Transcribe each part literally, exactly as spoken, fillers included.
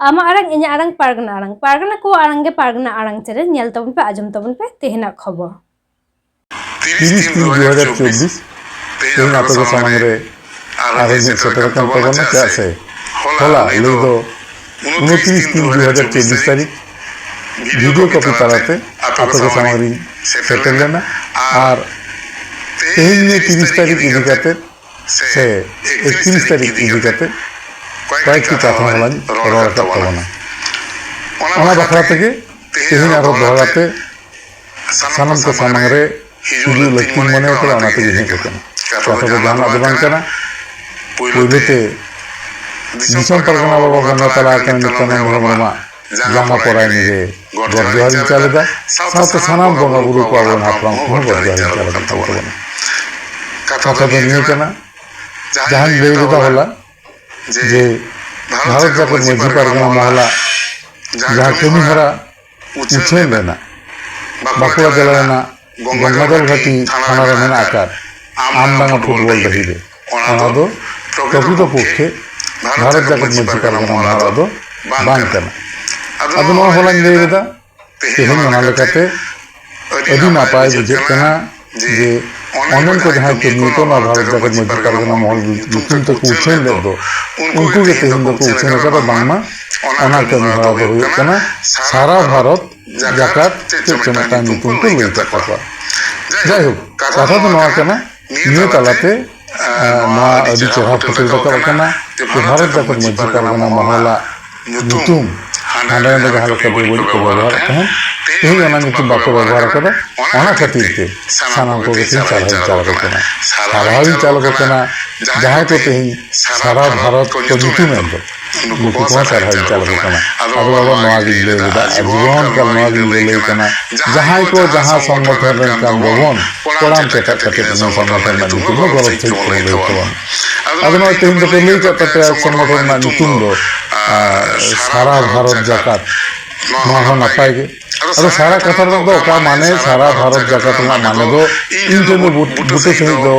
ᱟᱢᱟᱜ ᱟᱲᱟᱝ, ᱤᱧᱟᱹᱜ ᱟᱲᱟᱝ, ᱯᱟᱨᱜᱟᱱᱟ ᱟᱲᱟᱝ᱾ ᱯᱟᱨᱜᱟᱱᱟ ᱠᱚᱣᱟᱜ ᱟᱲᱟᱝ ᱜᱮ ᱯᱟᱨᱜᱟᱱᱟ ᱟᱲᱟᱝ ᱪᱮᱱᱮᱞ᱾ ᱧᱮᱞ ᱛᱟᱵᱚᱱ ᱯᱮ, ᱟᱸᱡᱚᱢ ᱛᱟᱵᱚᱱ ᱯᱮ ᱛᱮᱦᱮᱧᱟᱜ ᱠᱷᱚᱵᱚᱨ᱾ ᱛᱤᱨᱤᱥ ᱛᱤᱱ ᱫᱩ ᱦᱟᱡᱟᱨ ᱪᱚᱵᱵᱤᱥ, ᱛᱮᱦᱮᱧ ᱟᱯᱮ ᱠᱚ ᱥᱟᱢᱟᱝ ᱨᱮ ᱟᱨᱦᱚᱸ ᱢᱤᱫ ᱥᱮᱴᱮᱨ ᱟᱠᱟᱱ ᱛᱟᱵᱚᱱᱟ᱾ ᱪᱮᱫᱟᱜ ᱥᱮ ᱦᱚᱞᱟ, ᱞᱟᱹᱭ ᱫᱚ ᱩᱱᱛᱨᱤᱥ ᱛᱤᱱ ᱫᱩ ᱦᱟᱡᱟᱨ ᱪᱚᱵᱵᱤᱥ ᱛᱟᱹᱨᱤᱠᱷ, ᱵᱷᱤᱰᱤᱭᱳ ᱠᱚᱯᱤ ᱛᱟᱞᱟᱛᱮ ᱟᱯᱮ ᱠᱚ ᱥᱟᱢᱟᱝ ᱨᱤᱧ ᱥᱮᱴᱮᱨ ᱞᱮᱱᱟ᱾ ᱟᱨ ᱛᱮᱦᱮᱧ ᱱᱤᱭᱟᱹ ᱛᱤᱨᱤᱥ ᱛᱟᱹᱨᱤᱠᱷ ᱤᱫᱤ ᱠᱟᱛᱮ ᱥᱮ ᱮᱠᱛᱨᱤᱥ ᱛᱟᱹᱨᱤᱠᱷ ᱤᱫᱤ ᱠᱟᱛᱮ ᱠᱚᱭᱮᱠᱴᱤ ᱠᱟᱛᱷᱟ ᱦᱚᱞᱟᱧ ᱨᱚᱲ ᱟᱠᱟᱫ ᱛᱟᱵᱚᱱᱟ᱾ ᱚᱱᱟ ᱵᱟᱠᱷᱨᱟ ᱛᱮᱜᱮ ᱛᱮᱦᱮᱧ ᱟᱨᱦᱚᱸ ᱫᱚᱦᱲᱟ ᱛᱮ ᱥᱟᱱᱟᱢ ᱠᱚ ᱥᱟᱢᱟᱝ ᱨᱮ ᱦᱤᱡᱩᱜ ᱞᱟᱹᱠᱛᱤᱧ ᱢᱚᱱᱮ ᱠᱟᱫᱟ, ᱚᱱᱟ ᱛᱮᱜᱮ ᱦᱮᱡ ᱟᱠᱟᱱᱟ᱾ ᱠᱟᱛᱷᱟ ᱫᱚ ᱡᱟᱦᱟᱱᱟᱜ ᱫᱚ ᱵᱟᱝ ᱠᱟᱱᱟ᱾ ᱯᱳᱭᱞᱳ ᱛᱮ ᱫᱤᱥᱚᱢ ᱯᱟᱨᱜᱟᱱᱟ ᱵᱟᱵᱟ ᱵᱚᱸᱜᱟ ᱛᱟᱞᱟ ᱟᱠᱟᱱ ᱱᱤᱛᱟᱱᱟᱱᱫ ᱦᱮᱢᱵᱨᱚᱢᱟᱜ ᱡᱟᱸᱜᱟ ᱯᱚᱨᱟᱭᱱᱤ ᱨᱮ ᱜᱚᱰ ᱡᱚᱦᱟᱨᱤᱧ ᱪᱟᱞ ᱮᱫᱟ᱾ ᱥᱟᱶᱛᱮ ᱥᱟᱱᱟᱢ ᱵᱚᱸᱜᱟ ᱵᱩᱨᱩ ᱠᱚ, ᱟᱵᱚᱨᱮᱱ ᱦᱟᱯᱲᱟᱢ ᱠᱚᱦᱚᱸ ᱜᱚᱰ ᱡᱚᱦᱟᱨᱤᱧ ᱪᱟᱞ ᱟᱠᱟᱫ ᱛᱟᱵᱚᱱᱟ᱾ ᱠᱟᱛᱷᱟ ᱫᱚ ᱱᱤᱭᱟᱹ ᱠᱟᱱᱟ, ᱡᱟᱦᱟᱸᱧ ᱞᱟᱹᱭ ᱞᱮᱫᱟ ᱦᱚᱞᱟ, ᱡᱮ ᱵᱷᱟᱨᱚᱛ ᱡᱟᱠᱟᱛ ᱢᱟᱹᱡᱷᱤ ᱯᱟᱨᱜᱟᱱᱟ ᱢᱚᱦᱚᱞᱟᱜ ᱡᱟᱦᱟᱸ ᱠᱟᱹᱢᱤ ᱦᱚᱨᱟ ᱩᱪᱷᱟᱹᱱ ᱞᱮᱱᱟ, ᱵᱟᱸᱠᱩᱲᱟ ᱡᱮᱞᱟ ᱨᱮᱱᱟᱜ ᱜᱚᱝᱜᱟᱫᱚᱞ ᱜᱷᱟᱴᱤ ᱛᱷᱟᱱᱟ ᱨᱮ ᱢᱮᱱᱟᱜ ᱟᱠᱟᱫ ᱟᱢᱰᱟᱸᱜᱟ ᱯᱷᱩᱴᱵᱚᱞ ᱰᱟᱹᱦᱤ ᱨᱮ, ᱚᱱᱟ ᱫᱚ ᱯᱨᱚᱠᱨᱤᱛᱚ ᱯᱚᱠᱠᱷᱮ ᱵᱷᱟᱨᱚᱛ ᱡᱟᱠᱟᱛ ᱢᱟᱹᱡᱷᱤ ᱯᱟᱨᱜᱟᱱᱟ ᱢᱚᱦᱚᱞᱟ ᱫᱚ ᱵᱟᱝ ᱠᱟᱱᱟ᱾ ᱟᱫᱚ ᱱᱚᱣᱟ ᱦᱚᱞᱟᱧ ᱞᱟᱹᱭ ᱞᱮᱫᱟ, ᱛᱮᱦᱮᱧ ᱚᱱᱟ ᱞᱮᱠᱟᱛᱮ ᱟᱹᱰᱤ ᱱᱟᱯᱟᱭ ᱵᱩᱡᱷᱟᱹᱜ ᱠᱟᱱᱟ ᱡᱮ ᱚᱸᱰᱮᱱ ᱠᱚ ᱡᱟᱦᱟᱸᱭ ᱠᱟᱹᱢᱤᱭᱟᱹ ᱠᱚ ᱱᱚᱣᱟ ᱵᱷᱟᱨᱚᱛ ᱡᱟᱠᱟᱛ ᱢᱟᱹᱡᱷᱤ ᱯᱟᱨᱜᱟᱱᱟ ᱢᱚᱦᱚᱞ ᱧᱩᱛᱩᱢ ᱛᱮᱠᱚ ᱩᱪᱷᱟᱹᱱ ᱞᱮᱫ ᱫᱚ, ᱩᱱᱠᱩ ᱜᱮ ᱛᱮᱦᱮᱧ ᱫᱚᱠᱚ ᱩᱪᱷᱟᱹᱱ ᱟᱠᱟᱫᱟ᱾ ᱵᱟᱝᱢᱟ ᱚᱱᱟ ᱠᱟᱹᱢᱤ ᱦᱚᱨᱟ ᱫᱚ ᱦᱩᱭᱩᱜ ᱠᱟᱱᱟ ᱥᱟᱨᱟ ᱵᱷᱟᱨᱚᱛ ᱡᱟᱠᱟᱛ ᱪᱮᱫ ᱪᱚ ᱢᱤᱫᱴᱟᱝ ᱧᱩᱛᱩᱢ ᱠᱚ ᱞᱟᱹᱭ ᱟᱠᱟᱫ ᱛᱟᱠᱚᱣᱟ᱾ ᱡᱟᱭᱦᱳᱠ, ᱠᱟᱛᱷᱟ ᱫᱚ ᱱᱚᱣᱟ ᱠᱟᱱᱟ, ᱱᱤᱭᱟᱹ ᱛᱟᱞᱟᱛᱮ ᱟᱨ ᱱᱚᱣᱟ ᱟᱹᱰᱤ ᱪᱮᱦᱨᱟ ᱯᱷᱩᱴᱮᱞ ᱨᱟᱠᱟᱵ ᱟᱠᱟᱱᱟ ᱡᱮ ᱵᱷᱟᱨᱚᱛ ᱡᱟᱠᱟᱛ ᱢᱟᱹᱡᱷᱤ ᱯᱟᱨᱜᱟᱱᱟ ᱢᱚᱦᱚᱞᱟᱜ ᱧᱩᱛᱩᱢ ᱦᱟᱸᱰᱮ ᱱᱟᱰᱮ ᱡᱟᱦᱟᱸ ᱞᱮᱠᱟ ᱵᱟᱹᱲᱤᱡ ᱠᱚ ᱵᱮᱵᱚᱦᱟᱨᱮᱫ ᱛᱟᱦᱮᱸᱫ, ᱛᱮᱦᱮᱧ ᱚᱱᱟ ᱧᱩᱛᱩᱢ ᱵᱟᱠᱚ ᱵᱮᱵᱚᱦᱟᱨ ᱟᱠᱟᱫᱟ᱾ ᱚᱱᱟ ᱠᱷᱟᱹᱛᱤᱨ ᱛᱮ ᱥᱟᱱᱟᱢ ᱠᱚᱜᱮ ᱛᱮᱦᱮᱧ ᱥᱟᱨᱦᱟᱣᱤᱧ ᱪᱟᱞ ᱟᱠᱚ ᱠᱟᱱᱟ᱾ ᱥᱟᱨᱦᱟᱣᱤᱧ ᱪᱟᱞ ᱟᱠᱚ ᱠᱟᱱᱟ ᱡᱟᱦᱟᱸᱭ ᱠᱚ ᱛᱮᱦᱮᱧ ᱥᱟᱨᱟ ᱵᱷᱟᱨᱚᱛ ᱠᱚ ᱧᱩᱛᱩᱢ ᱮᱱ ᱫᱚ, ᱱᱩᱠᱩ ᱠᱚᱦᱚᱸ ᱥᱟᱨᱦᱟᱣᱤᱧ ᱪᱟᱞ ᱟᱠᱚ ᱠᱟᱱᱟ᱾ ᱟᱫᱚ ᱵᱟᱵᱟ, ᱱᱚᱣᱟ ᱜᱤᱧ ᱞᱟᱹᱭ ᱞᱮᱫᱟ, ᱟᱨ ᱡᱤᱵᱚᱱ ᱠᱟᱞ ᱱᱚᱣᱟ ᱜᱤᱧ ᱞᱟᱹᱞᱟᱹᱭ ᱠᱟᱱᱟ, ᱡᱟᱦᱟᱸᱭ ᱠᱚ ᱡᱟᱦᱟᱸ ᱥᱚᱝᱜᱚᱴᱷᱚᱱ ᱨᱮᱱ ᱠᱟᱱ ᱨᱮᱵᱚᱱ, ᱠᱚᱲᱟᱢ ᱠᱮᱴᱮᱡ ᱠᱟᱛᱮ ᱤᱱᱟᱹ ᱥᱚᱝᱜᱚᱴᱷᱚᱱ ᱨᱮᱱᱟᱜ ᱧᱩᱛᱩᱢ ᱫᱚ ᱜᱚᱨᱚᱵᱽ ᱥᱟᱹᱦᱤᱡ ᱠᱚ ᱞᱟᱹᱭ ᱛᱟᱵᱚᱱ᱾ ᱟᱫᱚ ᱱᱚᱜᱼᱚᱭ ᱛᱮᱦᱮᱧ ᱫᱚᱯᱮ ᱞᱟᱹᱭ ᱠᱟᱜ ᱛᱟᱯᱮᱭᱟ ᱥᱚᱝᱜᱚᱴᱷᱚᱱ ᱨᱮᱱᱟᱜ ᱧᱩᱛᱩᱢ ᱫᱚ, ᱟᱨ ᱥᱟᱨᱟ ᱵᱷᱟᱨᱚᱛ ᱡᱟᱠᱟᱛ, ᱱᱚᱣᱟ ᱦᱚᱸ ᱱᱟᱯᱟᱭ ᱜᱮ᱾ ᱟᱫᱚ ᱥᱟᱨᱟ ᱠᱟᱛᱷᱟ ᱨᱮᱱᱟᱜ ᱫᱚ ᱚᱠᱟ ᱢᱟᱱᱮ, ᱥᱟᱨᱟ ᱵᱷᱟᱨᱚᱛ ᱡᱟᱠᱟᱛ ᱨᱮᱱᱟᱜ ᱢᱟᱱᱮ ᱫᱚ ᱤᱧ ᱴᱷᱮᱱ ᱫᱚ ᱵᱩᱴ-, ᱵᱩᱴᱟᱹ ᱥᱟᱹᱦᱤᱡ ᱫᱚ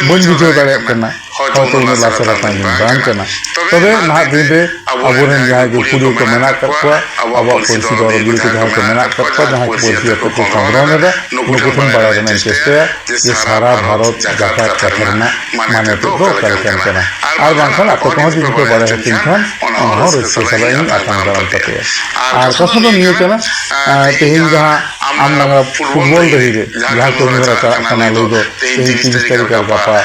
ᱵᱟᱹᱧ ᱵᱩᱡᱷᱟᱹᱣ ᱫᱟᱲᱮᱭᱟᱜ ᱠᱟᱱᱟ᱾ ᱦᱚᱭᱛᱳ ᱩᱱᱟᱹᱜ ᱞᱟᱥᱮᱨ ᱦᱟᱛᱟᱝ ᱵᱟᱝ ᱠᱟᱱᱟ᱾ ᱛᱚᱵᱮ ᱱᱟᱦᱟᱜ ᱫᱤᱱ ᱨᱮ ᱟᱵᱚᱨᱮᱱ ᱡᱟᱦᱟᱸᱭ ᱠᱚ ᱠᱩᱲᱤ ᱠᱚ ᱢᱮᱱᱟᱜ ᱟᱠᱟᱫ ᱠᱚᱣᱟ, ᱟᱵᱚᱣᱟᱜ ᱯᱟᱹᱨᱥᱤ ᱫᱚ ᱜᱤᱫᱽᱨᱟᱹ ᱠᱚ ᱡᱟᱦᱟᱸᱭ ᱠᱚ ᱢᱮᱱᱟᱜ ᱟᱠᱟᱫ ᱠᱚᱣᱟ, ᱡᱟᱦᱟᱸᱭ ᱠᱚ ᱯᱟᱹᱨᱥᱤ ᱟᱛᱮ ᱠᱚ ᱠᱷᱚᱸᱫᱽᱨᱚᱱ ᱮᱫᱟ, ᱱᱩᱠᱩ ᱴᱷᱮᱱ ᱵᱟᱲᱟᱭ ᱨᱮᱱᱟᱜ ᱤᱧ ᱪᱮᱥᱴᱟᱭᱟ ᱡᱮ ᱥᱟᱨᱟ ᱵᱷᱟᱨᱚᱛ ᱡᱟᱠᱟᱛ ᱠᱟᱛᱷᱟ ᱨᱮᱱᱟᱜ ᱢᱟᱱᱮ ᱛᱮᱫ ᱫᱚ ᱚᱠᱟ ᱞᱮᱠᱟᱱ ᱠᱟᱱᱟ᱾ ᱟᱨ ᱵᱟᱝᱠᱷᱟᱱ ᱟᱯᱮ ᱠᱚᱦᱚᱸ ᱡᱩᱫᱤ ᱯᱮ ᱵᱟᱲᱟᱭ ᱦᱚᱪᱚᱧ ᱠᱷᱟᱱ, ᱚᱱᱟ ᱦᱚᱸ ᱨᱟᱹᱥᱠᱟᱹ ᱥᱟᱞᱟᱜ ᱤᱧ ᱟᱛᱟᱝ ᱫᱟᱨᱟᱢ ᱛᱟᱯᱮᱭᱟ᱾ ᱟᱨ ᱠᱟᱛᱷᱟ ᱫᱚ ᱱᱤᱭᱟᱹ ᱠᱟᱱᱟ, ᱟᱨ ᱛᱮᱦᱮᱧ ᱡᱟᱦᱟᱸ ᱟᱢ ᱱᱚᱣᱟ ᱯᱷᱩᱴᱵᱚᱞ ᱰᱟᱹᱦᱤ ᱨᱮ ᱡᱟᱦᱟᱸ ᱠᱟᱹᱢᱤ ᱦᱚᱨᱟ ᱪᱟᱞᱟᱜ ᱠᱟᱱᱟ, ᱞᱟᱹᱭ ᱫᱚ ᱛᱮᱦᱮᱧ ᱛᱤᱨᱤᱥ ᱛᱟᱹᱨᱤᱠᱷ ᱟᱨ ᱜᱟᱯᱟ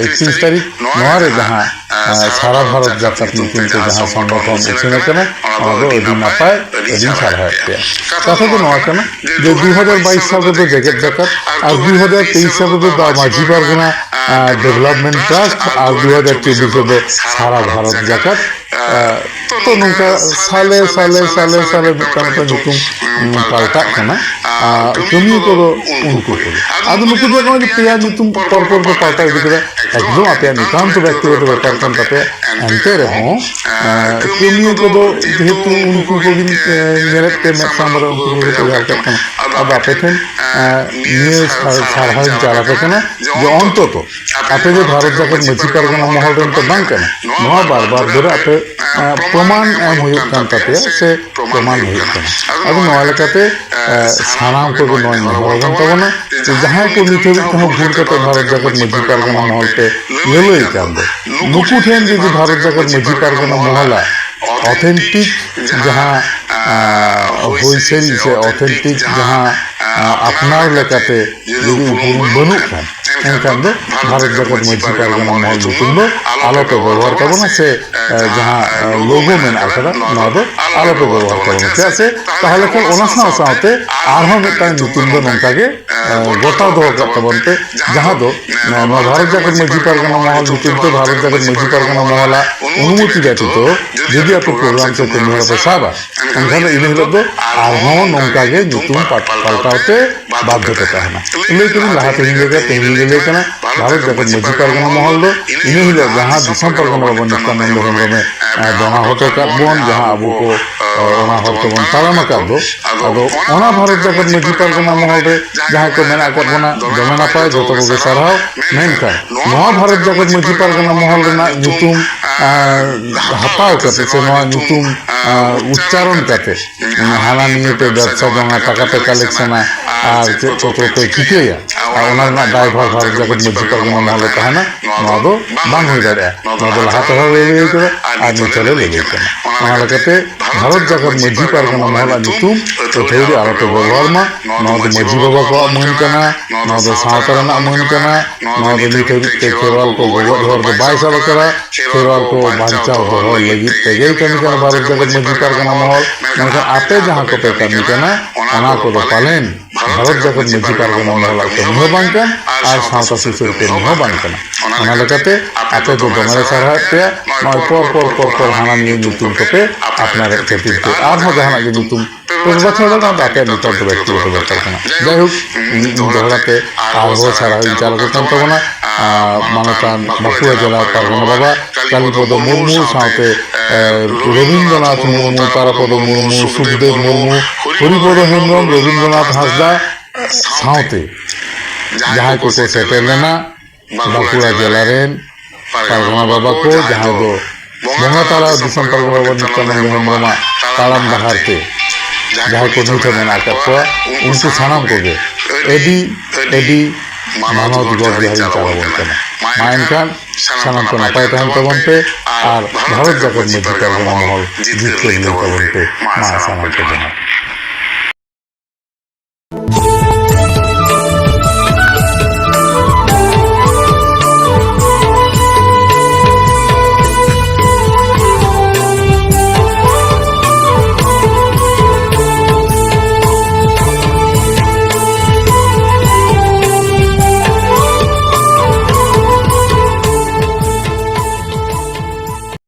ᱮᱠᱛᱨᱤᱥ ᱛᱟᱹᱨᱤᱠᱷ, ᱱᱚᱣᱟ ᱨᱮ ᱡᱟᱦᱟᱸ ᱟᱨ ᱥᱟᱨᱟ ᱵᱷᱟᱨᱚᱛ ᱡᱟᱠᱟᱛ ᱧᱩᱛᱩᱢ ᱛᱮ ᱡᱟᱦᱟᱸ ᱥᱚᱝᱜᱚᱴᱷᱚᱱ ᱩᱪᱷᱟᱹᱱ ᱟᱠᱟᱱᱟ, ᱚᱱᱟ ᱫᱚ ᱟᱹᱰᱤ ᱱᱟᱯᱟᱭ, ᱟᱹᱰᱤᱧ ᱥᱟᱨᱦᱟᱣᱮᱫ ᱯᱮᱭᱟ᱾ ᱠᱟᱛᱷᱟ ᱫᱚ ᱱᱚᱣᱟ ᱠᱟᱱᱟ ᱡᱮ ᱫᱩ ᱦᱟᱡᱟᱨ ᱵᱟᱭᱤᱥ ᱥᱟᱞ ᱨᱮᱫᱚ ᱡᱮᱜᱮᱛ ᱡᱟᱠᱟᱛ, ᱟᱨ ᱫᱩ ᱦᱟᱡᱟᱨ ᱛᱮᱭᱤᱥ ᱥᱟᱞ ᱨᱮᱫᱚ ᱫᱟ ᱢᱟᱹᱡᱷᱤ ᱯᱟᱨᱜᱟᱱᱟ, ᱟᱨ, ᱰᱮᱵᱷᱞᱚᱯᱢᱮᱱᱴ ᱴᱨᱟᱥᱴ, ᱟᱨ ᱫᱩ ᱦᱟᱡᱟᱨ ᱪᱚᱵᱵᱤᱥ ᱨᱮᱫᱚ ᱥᱟᱨᱟ ᱵᱷᱟᱨᱚᱛ ᱡᱟᱠᱟᱛ᱾ ᱟᱨ, ᱛᱚ ᱱᱚᱝᱠᱟ ᱥᱟᱞᱮ, ᱥᱟᱞᱮ, ᱥᱟᱞᱮ, ᱥᱟᱞᱮ ᱢᱤᱫᱴᱟᱝ ᱢᱤᱫᱴᱟᱝ ᱧᱩᱛᱩᱢ, ᱩᱸ, ᱯᱟᱞᱴᱟᱜ ᱠᱟᱱᱟ᱾ ᱟᱨ ᱠᱟᱹᱢᱤᱭᱟᱹ ᱠᱚᱫᱚ ᱩᱱᱠᱩ ᱠᱚᱜᱮ᱾ ᱟᱫᱚ ᱱᱩᱠᱩ ᱫᱚ ᱱᱚᱜᱼᱚᱭ ᱡᱮ ᱯᱮᱭᱟ ᱧᱩᱛᱩᱢ ᱯᱚᱨ ᱯᱚᱨ ᱠᱚ ᱯᱟᱞᱴᱟᱣ ᱤᱫᱤ ᱠᱮᱫᱟ, ᱮᱠᱫᱚᱢ ᱟᱯᱮᱭᱟᱜ ᱱᱤᱛᱟᱱᱛ ᱵᱮᱠᱛᱤᱜᱚᱛᱚ ᱵᱮᱯᱟᱨ ᱠᱟᱱ ᱛᱟᱯᱮᱭᱟ᱾ ᱮᱱᱛᱮ ᱨᱮᱦᱚᱸ, ᱮᱸ, ᱠᱟᱹᱢᱤᱭᱟᱹ ᱠᱚᱫᱚ ᱡᱮᱦᱮᱛᱩ ᱩᱱᱠᱩ ᱠᱚᱜᱮ, ᱮᱸ, ᱧᱮᱞᱮᱫ ᱯᱮ, ᱢᱮᱫ ᱥᱟᱢᱟᱝ ᱨᱮ ᱩᱱᱠᱩ ᱠᱚᱜᱮ ᱯᱮ ᱡᱟᱦᱟᱸ ᱞᱮᱠᱟᱜ ᱠᱟᱱᱟ᱾ ᱟᱫᱚ ᱟᱯᱮ ᱴᱷᱮᱱ, ᱮᱸ, ᱱᱤᱭᱟᱹ ᱥᱟᱨ-, ᱥᱟᱨᱦᱟᱣᱤᱧ ᱪᱟᱞ ᱟᱯᱮ ᱠᱟᱱᱟ ᱡᱮ ᱚᱱᱛᱚᱛᱚ ᱟᱯᱮ ᱡᱮ ᱵᱷᱟᱨᱚᱛ ᱡᱟᱠᱟᱛ ᱢᱟᱹᱡᱷᱤ ᱯᱟᱨᱜᱟᱱᱟ ᱢᱚᱦᱚᱞ ᱨᱮᱱ ᱯᱮ ᱵᱟᱝ ᱠᱟᱱᱟ, ᱱᱚᱣᱟ ᱵᱟᱨ ᱵᱟᱨ ᱫᱷᱚᱨᱮ ᱟᱯᱮ, ᱮᱸ, ᱯᱨᱚᱢᱟᱱ ᱮᱢ ᱦᱩᱭᱩᱜ ᱠᱟᱱ ᱛᱟᱯᱮᱭᱟ ᱥᱮ ᱯᱨᱚᱢᱟᱱ ᱦᱩᱭᱩᱜ ᱠᱟᱱᱟ᱾ ᱟᱫᱚ ᱱᱚᱣᱟ ᱞᱮᱠᱟᱛᱮ, ᱮᱸ, ᱥᱟᱱᱟᱢ ᱠᱚᱜᱮ ᱱᱚᱣᱟ ᱱᱮᱦᱚᱨ ᱟᱵᱚᱱ ᱛᱟᱵᱚᱱᱟ ᱡᱮ ᱡᱟᱦᱟᱸᱭ ᱠᱚ ᱱᱤᱛ ᱦᱟᱹᱵᱤᱡ ᱛᱮᱦᱚᱸ ᱵᱷᱩᱞ ᱠᱟᱛᱮ ᱵᱷᱟᱨᱚᱛ ᱡᱟᱠᱟᱛ ᱢᱟᱹᱡᱷᱤ ᱯᱟᱨᱜᱟᱱᱟ ᱢᱚᱦᱚᱞ ᱯᱮ ᱞᱟᱹᱞᱟᱹᱭ ᱠᱟᱱ ᱫᱚ, ᱱᱩᱠᱩ ᱴᱷᱮᱱ ᱡᱩᱫᱤ ᱵᱷᱟᱨᱚᱛ ᱡᱟᱠᱟᱛ ᱢᱟᱹᱡᱷᱤ ᱯᱟᱨᱜᱟᱱᱟ ᱢᱚᱦᱚᱞᱟᱜ ᱚᱛᱷᱮᱱᱴᱤᱠ ᱡᱟᱦᱟᱸ, ᱟᱸ, ᱦᱩᱭ ᱥᱟᱹᱨᱤ ᱥᱮ ᱚᱛᱷᱮᱱᱴᱤᱠ ᱡᱟᱦᱟᱸ, ᱟᱸ, ᱟᱯᱱᱟᱨ ᱞᱮᱠᱟᱛᱮ ᱡᱩᱫᱤ ᱩᱯᱨᱩᱢ ᱵᱟᱹᱱᱩᱜ ᱠᱷᱟᱱ, ᱮᱱᱠᱷᱟᱱ ᱫᱚ ᱵᱷᱟᱨᱚᱛ ᱡᱟᱠᱟᱛ ᱢᱟᱹᱡᱷᱤ ᱯᱟᱨᱜᱟᱱᱟ ᱢᱚᱦᱚᱞ ᱧᱩᱛᱩᱢ ᱫᱚ ᱟᱞᱚᱯᱮ ᱵᱮᱵᱚᱦᱟᱨ ᱛᱟᱵᱚᱱᱟ ᱥᱮ, ᱮ, ᱡᱟᱦᱟᱸ, ᱮ, ᱞᱳᱜᱳ ᱢᱮᱱᱟᱜ ᱟᱠᱟᱫᱟ, ᱱᱚᱣᱟ ᱫᱚ ᱟᱞᱚᱯᱮ ᱵᱮᱵᱚᱦᱟᱨ ᱛᱟᱵᱚᱱᱟ᱾ ᱪᱮᱫᱟᱜ ᱥᱮ ᱛᱟᱦᱚᱞᱮ ᱠᱷᱟᱱ ᱚᱱᱟ ᱥᱟᱶ ᱥᱟᱶᱛᱮ ᱟᱨᱦᱚᱸ ᱢᱤᱫᱴᱟᱝ ᱧᱩᱛᱩᱢ ᱫᱚ ᱱᱚᱝᱠᱟ ᱜᱮ, ᱮ, ᱜᱚᱴᱟ ᱫᱚᱦᱚ ᱠᱟᱜ ᱛᱟᱵᱚᱱ ᱯᱮ, ᱡᱟᱦᱟᱸ ᱫᱚ, ᱮ, ᱱᱚᱣᱟ ᱵᱷᱟᱨᱚᱛ ᱡᱟᱠᱟᱛ ᱢᱟᱹᱡᱷᱤ ᱯᱟᱨᱜᱟᱱᱟ ᱢᱚᱦᱚᱞ ᱧᱩᱛᱩᱢ ᱛᱮ ᱵᱷᱟᱨᱚᱛ ᱡᱟᱠᱟᱛ ᱢᱟᱹᱡᱷᱤ ᱯᱟᱨᱜᱟᱱᱟ ᱢᱚᱦᱚᱞᱟᱜ ᱚᱱᱩᱢᱚᱛᱤ ᱵᱮᱛᱤᱛᱚ ᱡᱩᱫᱤ ᱟᱯᱮ ᱯᱨᱳᱜᱨᱟᱢ ᱥᱮ ᱠᱟᱹᱢᱤ ᱦᱚᱨᱟ ᱯᱮ ᱥᱟᱵᱟ, ᱮᱱᱠᱷᱟᱱ ᱫᱚ ᱤᱱᱟᱹ ᱦᱤᱞᱳᱜ ᱫᱚ ᱟᱨᱦᱚᱸ ᱱᱚᱝᱠᱟ ᱜᱮ ᱧᱩᱛᱩᱢ ᱯᱟᱞ-, ᱯᱟᱞᱴᱟᱣ ᱛᱮ ᱵᱟᱫᱽᱫᱷᱚ ᱯᱮ ᱛᱟᱦᱮᱱᱟ᱾ ᱞᱟᱹᱭ ᱠᱟᱹᱫᱟᱹᱧ ᱞᱟᱦᱟ ᱛᱮᱦᱮᱧ ᱞᱮᱠᱟ ᱛᱮᱦᱮᱧ ᱞᱟᱹᱭ ᱠᱟᱱᱟ, ᱵᱷᱟᱨᱚᱛ ᱡᱟᱠᱟᱛ ᱢᱟᱹᱡᱷᱤ ᱯᱟᱨᱜᱟᱱᱟ ᱢᱚᱦᱚᱞ ᱫᱚ ᱤᱱᱟᱹ ᱦᱤᱞᱳᱜ ᱡᱟᱦᱟᱸ ᱫᱤᱥᱚᱢ ᱯᱟᱨᱜᱟᱱᱟ ᱵᱟᱵᱟ ᱱᱤᱛᱭᱟᱱᱚᱱᱫ ᱦᱮᱢᱵᱨᱚᱢᱮ, ᱮ, ᱫᱚᱦᱟ ᱦᱚᱴᱚ ᱠᱟᱜ ᱵᱚᱱ, ᱡᱟᱦᱟᱸ ᱟᱵᱚ ᱠᱚ, ᱮ, ᱚᱱᱟ ᱦᱚᱨ ᱛᱮᱵᱚᱱ ᱛᱟᱲᱟᱢ ᱟᱠᱟᱫ ᱫᱚ᱾ ᱟᱫᱚ ᱚᱱᱟ ᱵᱷᱟᱨᱚᱛ ᱡᱟᱠᱟᱛ ᱢᱟᱹᱡᱷᱤ ᱯᱟᱨᱜᱟᱱᱟ ᱢᱚᱦᱚᱞ ᱨᱮ ᱡᱟᱦᱟᱸᱭ ᱠᱚ ᱢᱮᱱᱟᱜ ᱟᱠᱟᱫ ᱵᱚᱱᱟ, ᱫᱚᱢᱮ ᱱᱟᱯᱟᱭ, ᱡᱚᱛᱚ ᱠᱚᱜᱮ ᱥᱟᱨᱦᱟᱣ᱾ ᱢᱮᱱᱠᱷᱟᱱ ᱱᱚᱣᱟ ᱵᱷᱟᱨᱚᱛ ᱡᱟᱠᱟᱛ ᱢᱟᱹᱡᱷᱤ ᱯᱟᱨᱜᱟᱱᱟ ᱢᱚᱦᱚᱞ ᱨᱮᱱᱟᱜ ᱧᱩᱛᱩᱢ ᱟᱨ ᱦᱟᱛᱟᱣ ᱠᱟᱛᱮ ᱥᱮ ᱱᱚᱣᱟ ᱧᱩᱛᱩᱢ ᱟᱨ ᱩᱪᱪᱟᱨᱚᱱ ᱠᱟᱛᱮ ᱦᱟᱱᱟ ᱱᱤᱭᱟᱹ ᱯᱮ ᱵᱮᱵᱥᱟ ᱡᱚᱝᱟ, ᱴᱟᱠᱟ ᱯᱮ ᱠᱟᱞᱮᱠᱥᱚᱱᱟ ᱟᱨ ᱪᱮᱫ ᱠᱚᱪᱚ ᱯᱮ ᱪᱤᱠᱟᱹᱭᱟ, ᱟᱨ ᱚᱱᱟ ᱨᱮᱱᱟᱜ ᱫᱟᱭᱵᱷᱟᱨ ᱵᱷᱟᱨᱚᱛ ᱡᱟᱠᱟᱛ ᱢᱟᱹᱡᱷᱤ ᱯᱟᱨᱜᱟᱱᱟ ᱢᱚᱦᱚᱞ ᱨᱮ ᱛᱟᱦᱮᱱᱟ, ᱱᱚᱣᱟ ᱫᱚ ᱵᱟᱝ ᱦᱩᱭ ᱫᱟᱲᱮᱭᱟᱜᱼᱟ᱾ ᱱᱚᱣᱟ ᱫᱚ ᱞᱟᱦᱟ ᱛᱮᱦᱚᱸ ᱞᱟᱹᱭ ᱦᱩᱭ ᱠᱟᱱᱟ ᱟᱨ ᱱᱤᱛ ᱦᱚᱸᱞᱮ ᱞᱟᱹᱭ ᱠᱟᱱᱟ᱾ ᱚᱱᱟ ᱞᱮᱠᱟᱛᱮ ᱵᱷᱟᱨᱚᱛ ᱡᱟᱠᱟᱛ ᱢᱟᱹᱡᱷᱤ ᱯᱟᱨᱜᱟᱱᱟ ᱢᱚᱦᱚᱞᱟᱜ ᱧᱩᱛᱩᱢ ᱟᱹᱛᱷᱟᱹᱣᱲᱤ ᱟᱞᱚᱯᱮ ᱵᱮᱵᱚᱦᱟᱨ ᱢᱟ᱾ ᱱᱚᱣᱟ ᱫᱚ ᱢᱟᱹᱡᱷᱤ ᱵᱟᱵᱟ ᱠᱚᱣᱟᱜ ᱢᱟᱹᱱ ᱠᱟᱱᱟ, ᱱᱚᱣᱟ ᱫᱚ ᱥᱟᱶᱛᱟ ᱨᱮᱱᱟᱜ ᱢᱟᱹᱱ ᱠᱟᱱᱟ, ᱱᱚᱣᱟ ᱫᱚ ᱱᱤᱛ ᱦᱟᱹᱵᱤᱡ ᱛᱮ ᱠᱷᱮᱨᱣᱟᱞ ᱠᱚ ᱜᱚᱜᱚᱡ ᱦᱚᱨ ᱫᱚ ᱵᱟᱭ ᱥᱟᱵ ᱟᱠᱟᱫᱟ᱾ ᱠᱷᱮᱨᱣᱟᱞ ᱠᱚ ᱵᱟᱧᱪᱟᱣ ᱫᱚᱦᱚ ᱞᱟᱹᱜᱤᱫ ᱛᱮᱜᱮᱭ ᱠᱟᱹᱢᱤ ᱠᱟᱱᱟ ᱵᱷᱟᱨᱚᱛ ᱡᱟᱠᱟᱛ ᱢᱟᱹᱡᱷᱤ ᱯᱟᱨᱜᱟᱱᱟ ᱢᱚᱦᱚᱞ᱾ ᱢᱮᱱᱠᱷᱟᱱ ᱟᱯᱮ ᱡᱟᱦᱟᱸ ᱠᱚᱯᱮ ᱠᱟᱹᱢᱤ ᱠᱟᱱᱟ, ᱚᱱᱟ ᱠᱚᱫᱚ ᱯᱟᱞᱮᱱ ᱵᱷᱟᱨᱚᱛ ᱡᱟᱠᱟᱛ ᱢᱟᱹᱡᱷᱤ ᱯᱟᱨᱜᱟᱱᱟ ᱢᱚᱦᱚᱞᱟᱜ ᱠᱟᱹᱢᱤ ᱦᱚᱸ ᱵᱟᱝ ᱠᱟᱱ ᱟᱨ ᱥᱟᱶᱛᱟ ᱥᱩᱥᱟᱹᱨ ᱠᱟᱹᱢᱤ ᱦᱚᱸ ᱵᱟᱝ ᱠᱟᱱᱟ᱾ ᱚᱱᱟ ᱞᱮᱠᱟᱛᱮ ᱟᱯᱮ ᱫᱚ ᱫᱚᱢᱮ ᱞᱮ ᱥᱟᱨᱦᱟᱣᱮᱫ ᱯᱮᱭᱟ᱾ ᱱᱚᱜᱼᱚᱭ ᱯᱚᱨ ᱯᱚᱨ ᱯᱚᱨ ᱯᱚᱨ ᱦᱟᱱᱟ ᱱᱤᱭᱟᱹ ᱧᱩᱛᱩᱢ ᱠᱚᱯᱮ ᱟᱯᱱᱟᱨᱮᱫ ᱠᱷᱟᱹᱛᱤᱨ ᱛᱮ ᱟᱨᱦᱚᱸ ᱡᱟᱦᱟᱱᱟᱜ ᱜᱮ ᱧᱩᱛᱩᱢ ᱯᱮ ᱵᱟᱪᱷᱟᱣ ᱫᱟᱲᱮᱭᱟᱜᱼᱟ, ᱚᱱᱟ ᱫᱚ ᱟᱯᱮᱭᱟᱜ ᱱᱮᱛᱟᱨ ᱫᱚ ᱵᱮᱠᱛᱤᱜᱚᱛᱚ ᱵᱮᱯᱟᱨ ᱠᱟᱱᱟ᱾ ᱡᱟᱭᱦᱳᱠ, ᱤᱧ ᱫᱚᱦᱲᱟ ᱛᱮ ᱟᱨᱦᱚᱸ ᱥᱟᱨᱦᱟᱣ ᱤᱧ ᱪᱟᱞ ᱟᱠᱚ ᱠᱟᱱ ᱛᱟᱵᱚᱱᱟ᱾ ᱟᱨ ᱢᱟᱱᱚᱛᱟᱱ ᱵᱟᱸᱠᱩᱲᱟ ᱡᱮᱞᱟ ᱯᱟᱨᱜᱟᱱᱟ ᱵᱟᱵᱟ ᱠᱟᱞᱤᱯᱚᱫᱚ ᱢᱩᱨᱢᱩ ᱥᱟᱶᱛᱮ, ᱮ, ᱨᱚᱵᱤᱱᱫᱨᱚᱱᱟᱛᱷ ᱢᱩᱨᱢᱩ, ᱛᱟᱨᱟᱯᱚᱫᱚ ᱢᱩᱨᱢᱩ, ᱥᱩᱠᱫᱮᱵ ᱢᱩᱨᱢᱩ, ᱦᱚᱨᱤᱯᱚᱫᱚ ᱦᱮᱢᱵᱨᱚᱢ, ᱨᱚᱵᱤᱱᱫᱨᱚᱱᱟᱛᱷ ᱦᱟᱸᱥᱫᱟ ᱥᱟᱶᱛᱮ ᱡᱟᱦᱟᱸᱭ ᱠᱚᱠᱚ ᱥᱮᱴᱮᱨ ᱞᱮᱱᱟ, ᱵᱟᱸᱠᱩᱲᱟ ᱡᱮᱞᱟ ᱨᱮᱱ ᱯᱟᱨᱜᱟᱱᱟ ᱵᱟᱵᱟ ᱠᱚ, ᱡᱟᱦᱟᱸᱭ ᱫᱚ ᱵᱚᱸᱜᱟ ᱛᱟᱞᱟ ᱫᱤᱥᱚᱢ ᱯᱟᱨᱜᱟᱱᱟ ᱵᱟᱵᱟ ᱱᱤᱛᱭᱟᱱᱚᱱᱫ ᱦᱮᱢᱵᱨᱚᱢᱟᱜ ᱛᱟᱲᱟᱢ ᱰᱟᱦᱟᱨ ᱛᱮ ᱡᱟᱦᱟᱸᱭ ᱠᱚ ᱱᱤᱛ ᱦᱚᱸ ᱢᱮᱱᱟᱜ ᱟᱠᱟᱫ ᱠᱚᱣᱟ, ᱩᱱᱠᱩ ᱥᱟᱱᱟᱢ ᱠᱚᱜᱮ ᱟᱹᱰᱤ, ᱟᱹᱰᱤ ᱢᱟᱱᱚᱛ ᱜᱚᱰ ᱡᱚᱦᱟᱨᱤᱧ ᱪᱟᱞ ᱟᱵᱚᱱ ᱠᱟᱱᱟ᱾ ᱢᱟ ᱮᱱᱠᱷᱟᱱ ᱥᱟᱱᱟᱢ ᱠᱚ ᱱᱟᱯᱟᱭ ᱛᱟᱦᱮᱱ ᱛᱟᱵᱚᱱ ᱯᱮ ᱟᱨ ᱵᱷᱟᱨᱚᱛ ᱡᱟᱠᱟᱛ ᱢᱟᱹᱡᱷᱤ ᱯᱟᱨᱜᱟᱱᱟ ᱢᱚᱦᱚᱞ ᱡᱤᱛᱠᱟᱹᱨ ᱞᱟᱹᱭ ᱛᱟᱵᱚᱱ ᱯᱮ᱾ ᱢᱟ ᱥᱟᱱᱟᱢ ᱠᱚ ᱡᱚᱦᱟᱨ᱾